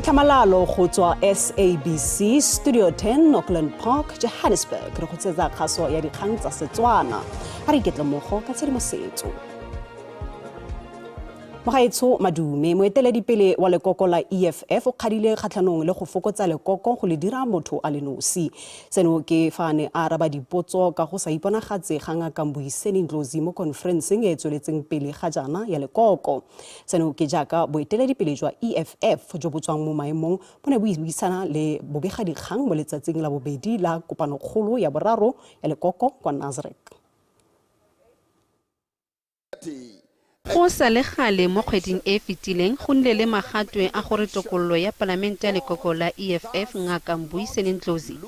tlhamalalo go tswa SABC Studio 10 Auckland Park, Johannesburg re go tsetsa kgaso ya dikgang tsa Setswana. A re iketle mmogo ka tshedimosetso. Mogaetsho Madume, moeteledipele wa lekoko la EFF o kgadile kgatlhanong le go fokotsa lekoko go le dira motho a le nosi. Seno ke fa a ne a araba dipotso ka go sa iponagatse ga Ngaka Mbuyiseni Ndlozi mo konferenseng e e tsweletseng pele ga jaana ya lekoko. Seno ke jaaka boeteledipele jwa EFF jo bo tswang mo maemong bo ne bo buisana le bobegadikgang mo letsatsing la bobedi la kopanokgolo ya boraro ya lekoko kwa Nasrec. Go sa le gale mo kgweding e e fetileng go nnile le magatwe a gore tokololo ya palamente ya lekoko la EFF Ngaka Mbuyiseni Ndlozi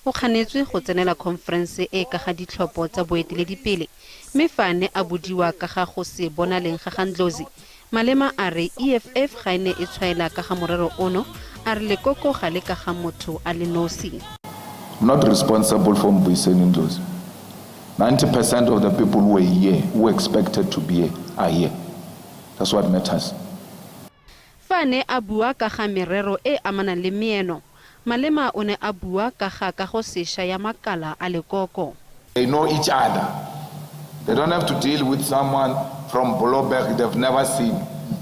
o kganetswe go tsenela khonferense e e ka ga ditlhopho tsa boeteledipele mme fa a ne a bodiwa ka ga go se bonaleng ga ga Ndlozi, Malema a re EFF ga e ne e tshwaela ka ga morero ono, a re lekoko ga le ka ga motho a le nosi. Not responsible for Mbuyiseni Ndlozi. 90% of the people who were here, who were expected to be here, are here. That's what matters. Fa a ne a bua ka ga merero e e amanang le meeno, Malema o ne a bua ka ga kago sesha ya makala a lekoko. They know each other. They don't have to deal with someone from Blouberg they've never seen.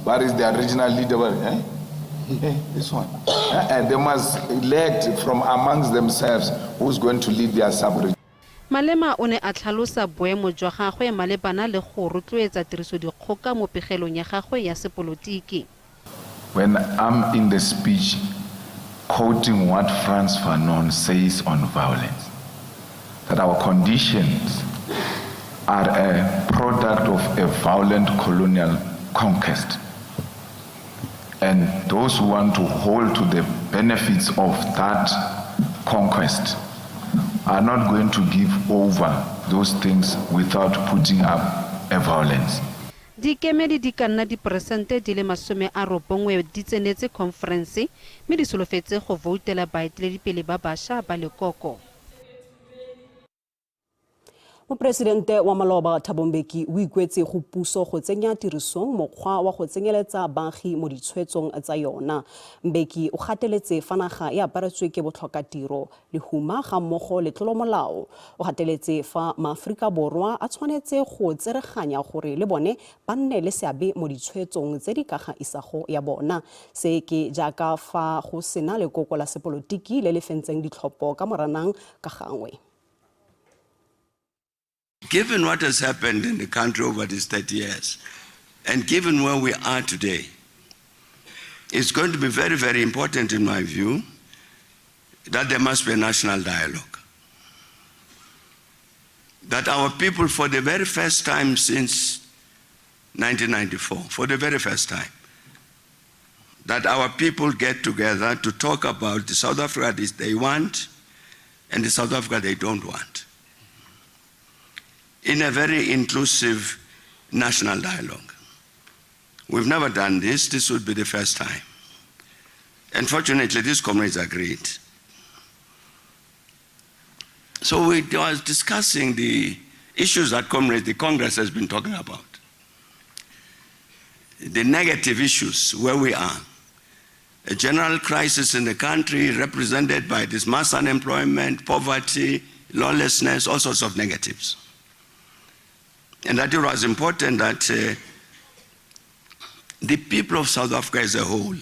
But is their regional leader? Eh? Eh, this one. Eh, and they must elect from amongst themselves who's going to lead their sub-region. Malema o ne a tlhalosa boemo jwa gagwe malebana le go rotloetsa tirisodikgoka mo pegelong ya gagwe ya sepolotiki. When I'm in the speech quoting what Frantz Fanon says on violence, that our conditions are a product of a violent colonial conquest. And those who want to hold to the benefits of that conquest are not going to give over those things without putting up a violence. Dikemedi di ka nna diperesente di le 90 di tsenetse khonferense mme di solofetse go voutela baeteledipele ba basha ba lekoko. Moporesidente wa maloba Thabo Mbeki o ikuetse go puso go tsenya tirisong mokgwa wa go tsenyeletsa baagi mo ditshwetsong tsa yona. Mbeki o gateletse fa naga e aparetswe ke botlhokatiro, lehuma ga mmogo le tlolomolao. O gateletse fa maAforika Borwa a tshwanetse go tsereganya gore le bone ba nne le seabe mo ditshwetsong tse di ka ga isago ya bona. Se ke jaaka fa go sena lekoko la sepolotiki le le fentseng ditlhopho ka Moranang ka gangwe. Given what has happened in the country over these 30 years, and given where we are today, it's going to be very, very important, in my view, that there must be a national dialogue. That our people, for the very first time since 1994, for the very first time, that our people get together to talk about the South Africa they want and the South Africa they don't want in a very inclusive national dialogue. We've never done this. This would be the first time. Unfortunately, these comrades agreed. So we was discussing the issues that comrades, the Congress has been talking about. The negative issues where we are. A general crisis in the country represented by this mass unemployment, poverty, lawlessness, all sorts of negatives. And that it was important that the people of South Africa as a whole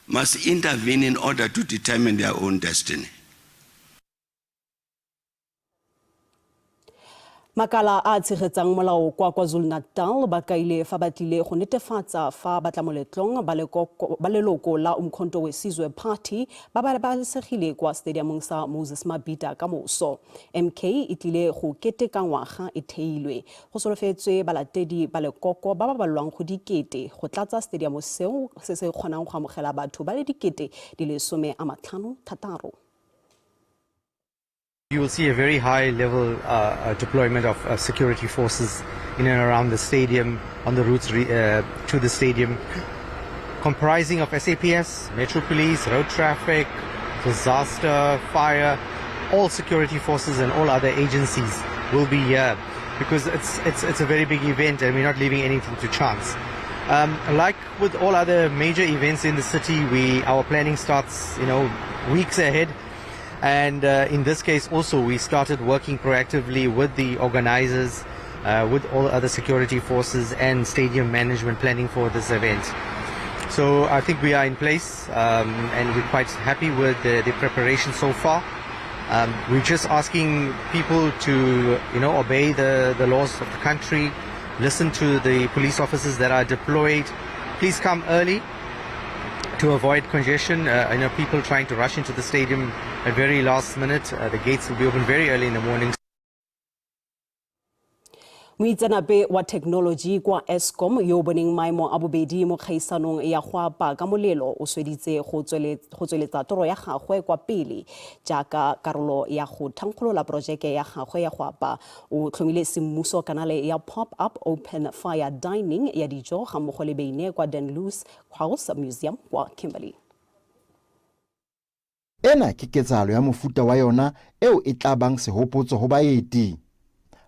must intervene in order to determine their own destiny. Makala a a tshegetsang molao kwa KwaZulu-Natal ba kaile fa ba tlile go netefatsa fa batlamoletlong ba leloko la Umkhonto weSizwe Party ba babalesegile kwa stadiumong sa Moses Mabhida ka moso. MK e tlile go keteka ngwaga e theilwe. Go solofetswe balatedi ba lekoko ba ba balelwang go dikete go tlatsa stadium seo se se kgonang go amogela batho ba le dikete di le 56. You will see a very high level deployment of security forces in and around the stadium, on the routes to the stadium, comprising of SAPS, Metro Police, road traffic, disaster, fire, all security forces and all other agencies will be here because it's a very big event and we're not leaving anything to chance. Um, like with all other major events in the city, we our planning starts, you know, weeks ahead. And uh, in this case also, we started working proactively with the organizers, uh, with all other security forces and stadium management planning for this event. So I think we are in place um, and we're quite happy with the, the preparation so far. Um, we're just asking people to, you know, obey the, the laws of the country, listen to the police officers that are deployed. Please come early to avoid congestion. Uh, I know people trying to rush into the stadium at very last minute. Uh, the gates will be open very early in the morning. Moitseanape wa thekenoloji kwa Eskom yo o boneng maemo a bobedi mo kgaisanong ya go apa ka molelo o sweditse go tsweletsa toro ya gagwe kwa pele jaaka karolo ya go thankgolola porojeke ya gagwe ya go apa. O tlhomile semmuso kanale ya Pop-Up Open Fire Dining ya dijo gammogo le beine kwa Dunluce House Museum kwa Kimberley. Ena ke ketsahalo ya mofuta wa yona eo e tla bang sehopotso ho baeti.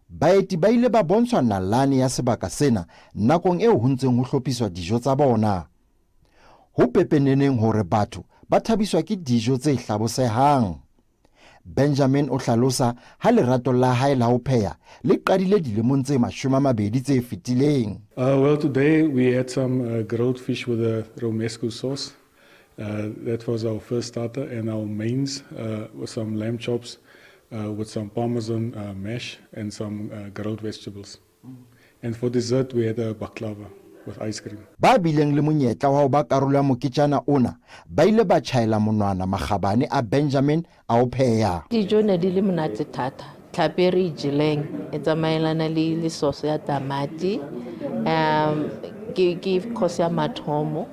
Baeti ba ile ba bontshwa nalane ya sebaka sena nakong eo ho ntseng ho hlophiswa dijo tsa bona. Ho pepeneneng hore batho ba thabiswa ke dijo tse hlabosehang. Benjamin o hlalosa ha lerato la hae la ho pheha le qadile dilemong tse 20 tse fetileng. Uh, well, today we had some uh, grilled fish with a romesco sauce. Uh, that was our first starter, and our mains uh, were some lamb chops uh, with some parmesan uh, mash and some uh, grilled vegetables. And for dessert, we had a baklava with ice cream. Ba bileng le monyetla wa ho ba karolo ya moketjana ona ba ile ba tjhaela monwana makgabane a Benjamin a ho pheha. Dijo ne di le monate thata. Tlhapi e re e jeleng e tsamaelana le le sauce ya tamati. Um, ke ke course ya mathomo.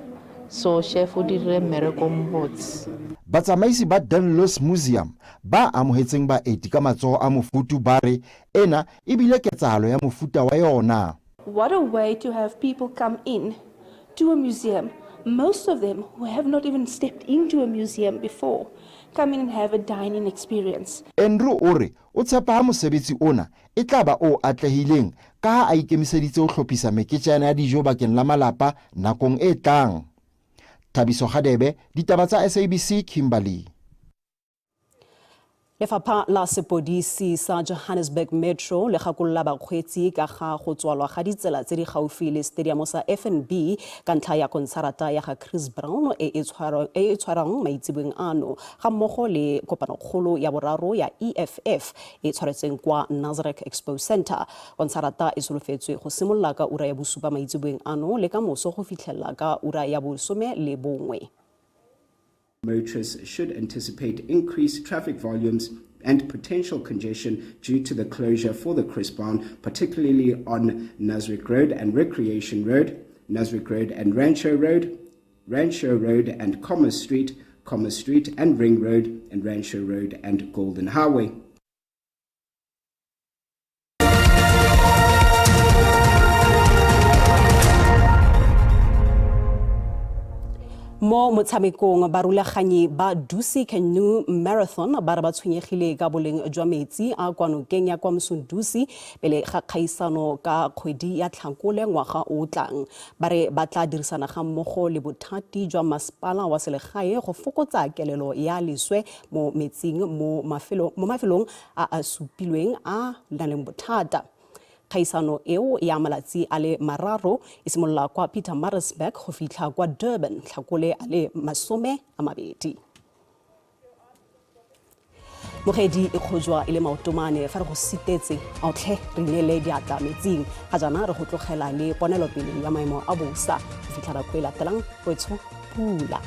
So chef o dirile mmereko o mobotse. Batsamaisi ba Dunluce Museum ba amohetseng baeti ka matsoho a mofutu ba re ena e bile ketsahalo ya mofuta wa yona. What a way to have people come in to a museum, most of them who have not even stepped into a museum before, come in and have a dining experience. Andrew o re o tshepa ha mosebetsi ona e tla ba o atlehileng ka ha a ikemiseditse ho hlophisa meketjana ya dijo bakeng la malapa nakong e tlang. Thabiso Kgadebe, Ditaba tsa SABC, Kimberley. Lefapha la sepodisi sa Johannesburg Metro le gakolola bakgweetsi ka ga go tswalwa ga ditsela tse di gaufi le stadium sa FNB ka ntlha ya konsarata ya ga Chris Brown e e e tshwarang maitseboeng ano ga mmogo le kopanokgolo ya boraro ya EFF e tshwaretsweng kwa Nasrec Expo Centre. Konsarata e solofetswe go simolola ka ura ya bosupa maitseboeng ano le ka moso go fitlhelela ka ura ya bosome le bongwe. Motorists should anticipate increased traffic volumes and potential congestion due to the closure for the Chris Brown, particularly on Nasrec Road and Recreation Road, Nasrec Road and Rancho Road, Rancho Road and Commerce Street, Commerce Street and Ring Road, and Rancho Road and Golden Highway. Mo motshamekong, barulaganyi ba Dusi Canoe Marathon ba re ba tshwenyegile ka boleng jwa metsi a kwa nokeng ya kwa Msunduzi pele ga kgaisano ka kgwedi ya Tlhakole ngwaga o o tlang. Ba re ba tla dirisana ga mmogo le bothati jwa masepala wa selegae go fokotsa kelelo ya leswe mo metsing mo mafelong a a supilweng a na leng bothata. Kgaisano eo ya malatsi a le mararo e simolola kwa Pietermaritzburg go fitlha kwa Durban Tlhakole a le 20. Mogedi e kgojwa e le maotomane fa re go sitetse aotlhe re ineele diatla metsing ga jaana re go tlogela le ponelopele ya maemo a bosa go fitlha nako e latelang wetsho pula.